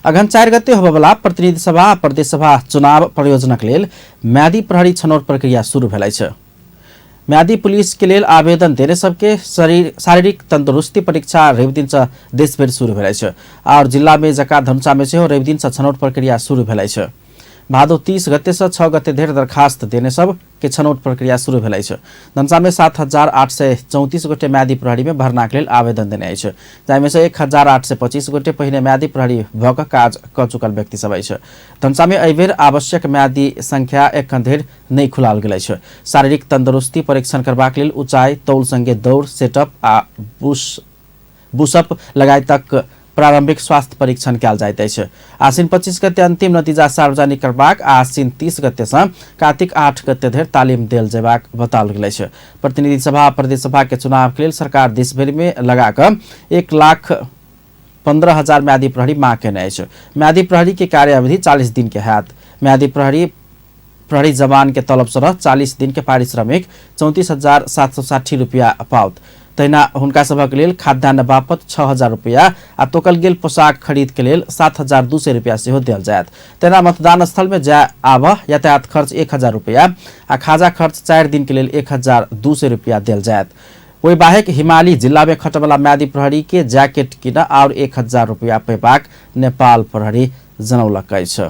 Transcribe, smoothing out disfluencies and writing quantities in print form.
अगहन 4 गते होबयवला प्रतिनिधि सभा आ प्रदेश सभा चुनाव प्रयोजनक लेल म्यादी प्रहरी छनौट प्रक्रिया शुरू भेल अछि। म्यादी पुलिस के लेल आवेदन देने सबके शारीरिक तंदुरुस्ती परीक्षा रवि दिन से देशभरि शुरू भेल अछि। और जिला में जका धनुषा में सेहो रवि दिन से छनौट प्रक्रिया शुरू भेल अछि। भादो 30 गते से 6 गते धरि दरखास्त देने सब के छनौट प्रक्रिया शुरू भेल अछि। धनुषा में 7,834 गोटे म्यादी प्रहरी में भर्ना के लेल आवेदन देने अछि, जाहिमे से 1,825 गोटे पहिने म्यादी प्रहरी भऽ कऽ काज कऽ चुकल व्यक्ति सब अछि। धनुषा में एहिबेर आवश्यक म्यादी संख्या एखन धरि नहि खुलाल गेल अछि। शारीरिक तंदुरुस्ती परीक्षण करबाक लेल ऊंचाई, तौल संगे दौड़, सेटअप आ बुशअप लगायतक प्रारंभिक स्वास्थ्य परीक्षण कयल जाइत अछि। आश्विन 25 गते अंतिम नतीजा सार्वजनिक करबाक आ आश्विन 30 गते सँ कार्तिक 8 गते धरि तालिम देल जेबाक बताओल गेल अछि। प्रतिनिधि सभा आ प्रदेश सभा के चुनाव के लेल सरकार देशभरि में लगा कऽ 1,15,000 म्यादी प्रहरी मांग केने अछि। म्यादी प्रहरी के कार्य अवधि 40 दिन के होयत। म्यादी प्रहरी प्रहरी जवान के तलब सरह 40 दिन के पारिश्रमिक 34,760 रुपया पाओत। तहिना हुनका सभक लेल खाद्यान्न बापत 6,000 रुपया आ तोकल गेल पोशाक खरीद के लेल 7,200 रुपया सेहो देल जायत। तहिना मतदान स्थल में जाय आबह यातायात खर्च 1,000 रुपया आ खाजा खर्च 4 दिन के लेल 1,200 रुपया देल जायत। ओहि बाहेक हिमाली जिला में खटबला म्यादी प्रहरी के ज्याकेट किन और 1,000 रुपया पेबाक नेपाल प्रहरी जनौलक अछि।